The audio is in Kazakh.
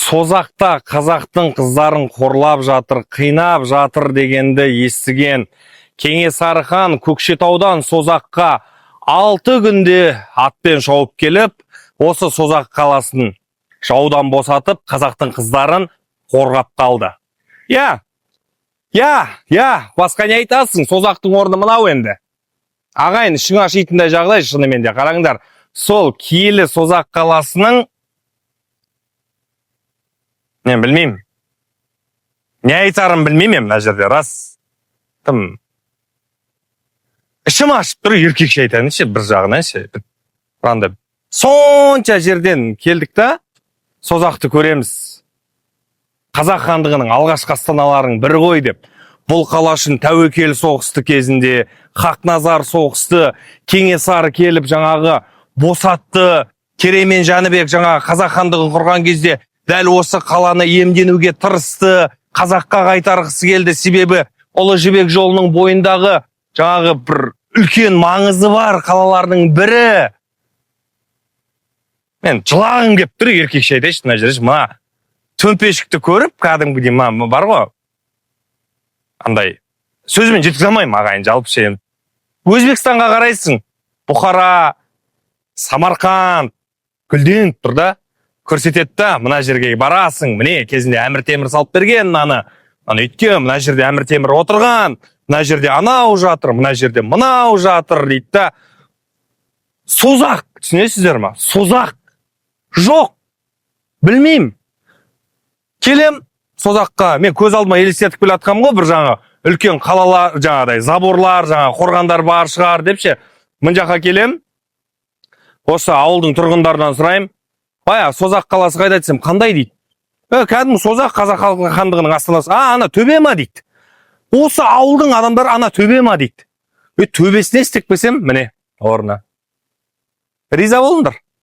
Созақта қазақтың қыздарын қорлап жатыр, қинап жатыр дегенді естіген Кенесары хан Көкшетаудан Созаққа 6 күнде атпен шауып келіп, осы Созақ қаласын жаудан босатып, қазақтың қыздарын қорғап қалды. Иә, иә, иә, басқа не айтасың? Созақтың орны мынау енді. Ағайын, ішің ашитындай жағдай шынымен де. Қараңдар, сол киелі Созақ қаласының, мен білмеймін, не айтарым білмеймін мен мына жерде, рас. Тым ішім ашып тұр, еркекше айтайыншы, бір жағынан ше, андай сонша жерден келдік та, Созақты көреміз, қазақ хандығының алғашқы астаналарының бірі ғой деп. Бұл қала үшін Тәуекел соғысты кезінде, Хақназар соғысты, Кенесары келіп, жаңағы босатты. Керей мен Жәнібек жаңағы қазақ хандығын құрған кезде дәл осы қаланы иемденуге тырысты, қазаққа қайтарғысы келді, себебі Ұлы Жібек жолының бойындағы жаңағы бір үлкен маңызы бар қалалардың бірі. Мен жылағым келіп тұр, еркекше айтайыншы, мына жерде мына төмпешікті көріп, кәдімгідей мына бар ғой, андай сөзбен жеткізе алмаймын, ағайын, жалпы ше. Өзбекстанға қарайсың, Бұхара, Самарқанд гүлденіп тұр да, көрсетеді да. Мына жерге барасың, міне, кезінде Әмір Темір салып берген мынаны, мынаны өйткен, мына жерде Әмір Темір отырған, мына жерде анау жатыр, мына жерде мынау жатыр дейді да. Созақ, түсінесіздер ма? Созақ жоқ, білмеймін. Келем Созаққа, мен көз алдыма елестетіп келе жатқанмын ғой, бір жаңа үлкен қалалар, жаңағыдай заборлар, жаңа қорғандар бар шығар деп ше. Мына жаққа келем, осы ауылдың тұрғындарынан сұраймын: «Бая, Созақ қаласы қайда?» – десем, «Қандай?» – дейді. «Е, кәдімгі Созақ, қазақ хандығының астанасы». «А, ана төбе ма?» – дейді. Осы ауылдың адамдары «Ана төбе ма?» – дейді. Е, төбесіне істеп келсем, міне, орны. Риза болыңдар.